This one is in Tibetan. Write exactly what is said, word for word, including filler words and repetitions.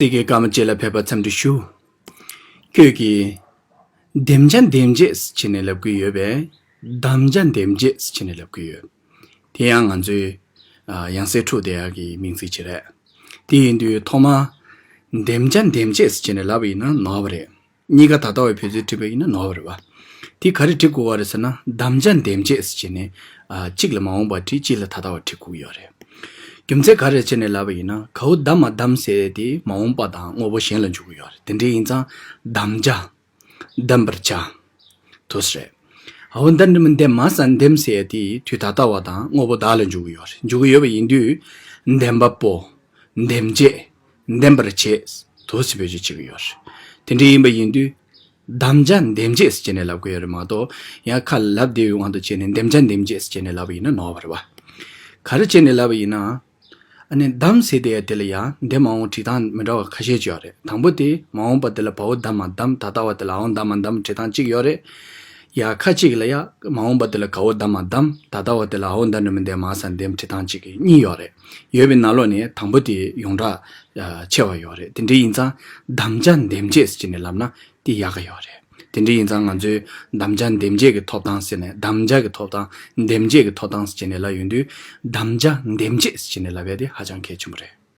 ཏི་ཀའི་སྐར་མ་བཅས་ལ་ཕེབས་པ་འཚམས་འདྲི་ཞུ། ཁྱོད་ཀྱིས་འདེམས་བྱ་འདེམས་བྱེད་ཟེར་བྱས་ནས་ལབ་ཀྱི་ཡོད་པས། གདམ་བྱ་འདེམས་བྱེད་ཟེར་བྱས་ནས་ལབ་ཀྱི་ཡོད། དེ་ཡང་ང་ཚོའི་ཨ་ཡང་སྲིད་འཁྲུག་བསྡད་ཡག་གི་མིང་ཚིག་ཅིག་རེད། དེ་ཡིན་དུས་ཐོག་མར་འདེམས་བྱ་འདེམས་བྱེད་ཟེར་བྱས་ནས་ལབ་པ་ཡིན་ན་ནོར་བ་རེད། གཉིས་ཀ་ད་ལྟ་བའི་བོད་ཚིག་བྲིས་པ་ཡིན་ན་ནོར་བ་རེད་བ། དེ་ག་རེ་བྲིས་དགོས་པ་རེད་ཟེར་ན། གདམ་བྱ་འདེམས་བྱེད་ཟེར་བྱས་ནས་ཨ་གཅིག་ལ་མ་འོངས་པ་བྲིས། གཅིག་ལ་ད་ལྟ་བ་བྲིས་དགོས་ཀྱི་ཡོད་རེད། རྒྱུ་མཚན་ག་རེ་བྱས་ནས་ལབ་པ་ཡིན་ན། ག་བོ་གདམ་མ་གདམ་ཟེར་དེ་མ་འོངས་པ་དང་དངོས་པོ་གཞན་ལ་འཇུག་གི་ཡོད་རེད། དེ་འདྲ་ཡིན་ཙང་གདམ་བྱ། གདམ་པར་བྱ། དུ་ཟེར། འོ་འདི་འདྲ་མིན། འདེམས་མ་ཟེར་འདེམས་ཟེར་དེ་དུས་ད་ལྟ་བ་དང་དངོས་པོ་བདག་ལ་འཇུག་གི་ཡོད་རེད། འཇུག་གི་ཡོད་པ་ཡིན་དུས། འདེམས་པ་པོ། འདེམས་བྱེད། འདེམས་པར་བྱེད། དུ་ཟེར་བེད་སྤྱོད་བྱེད་ཀྱི་ཡོད་རེད། དེ་འདྲ་ཡིན་པ་ཡིན་དུས། གདམ་བྱ་འདེམས་བྱེད་ཟེར་བྱས་ནས་ལབ་ཀྱི་ཡོད་རེད་མ་གཏོགས། ཡང་ཁ་ལབ་བདེ་བའི་དབང་དུ་བྱས་ནས་འདེམས་བྱ་འདེམས་བྱེད་ཟེར་བྱས་ནས་ལབ་པ་ཡིན་ན་ནོར་བ་རེད་བ། ག་རེ་བྱས་ནས་ལབ་པ་ཡིན་ན། ཨ་ནི་གདམ་ཟེར་དེ་དེ་ལ་ཡང་འདེམས་མ་འོངས་བྲིས་སྟངས་མི་འདྲ་བ་ཁ་ཤས་ཅིག་ཡོད་རེད། དང་པོ་དེ་མ་འོངས་པ་དེ་ལ་བའོ་གདམ་མ་གདམ། ད་ལྟ་བ་དེ་ལ་འའོ་གདམ་མ་གདམ་བྲིས་སྟངས་གཅིག་ཡོད་རེད། ཡ་ཁ་ཅིག་ལ་ཡ་མ་འོངས་པ་དེ་ལ་གའོ་གདམ་མ་གདམ། ད་ལྟ་བ་དེ་ལ་འའོ་འདི་འདྲ་མིན། འདེམས་མ་ཟེར་འདེམས་བྲིས་སྟངས་གཅིག་གཉིས་ཡོད་རེད། ཡོད་པའི་ནང་ལོགས་ནས་དང་པོ་དེ་ཡོངས་གྲགས་ཨ་ཆེ་བ་ཡོད་རེད། དེ་འདྲ་ཡིན་ཙང་གདམ་བྱ་འདེམས་བྱེད་ཟེར་བྱས་ནས་ལབ་ན་དེ་ཡག་ག་ཡོད་རེད། དེ་འདྲ་ཡིན་ཙང་ང་ཚོས་གདམ་བྱ་འདེམས་བྱེད་ཀྱི་ཐོབ་ཐང་ཟེར་ནས། གདམ་བྱ་གི་ཐོབ་ཐང་། འདེམས་བྱེད་ཀྱི་ཐོབ་ཐང་ཟེར་བྱས་ནས་ལབ་ཡོང་དུས། གདམ་བྱ་འདེམས་བྱེད་ཟེར་བྱས་ནས་ལབ་ཡ་དེ་ཧ་ཅང་གལ་ཆེན་པོ་རེད།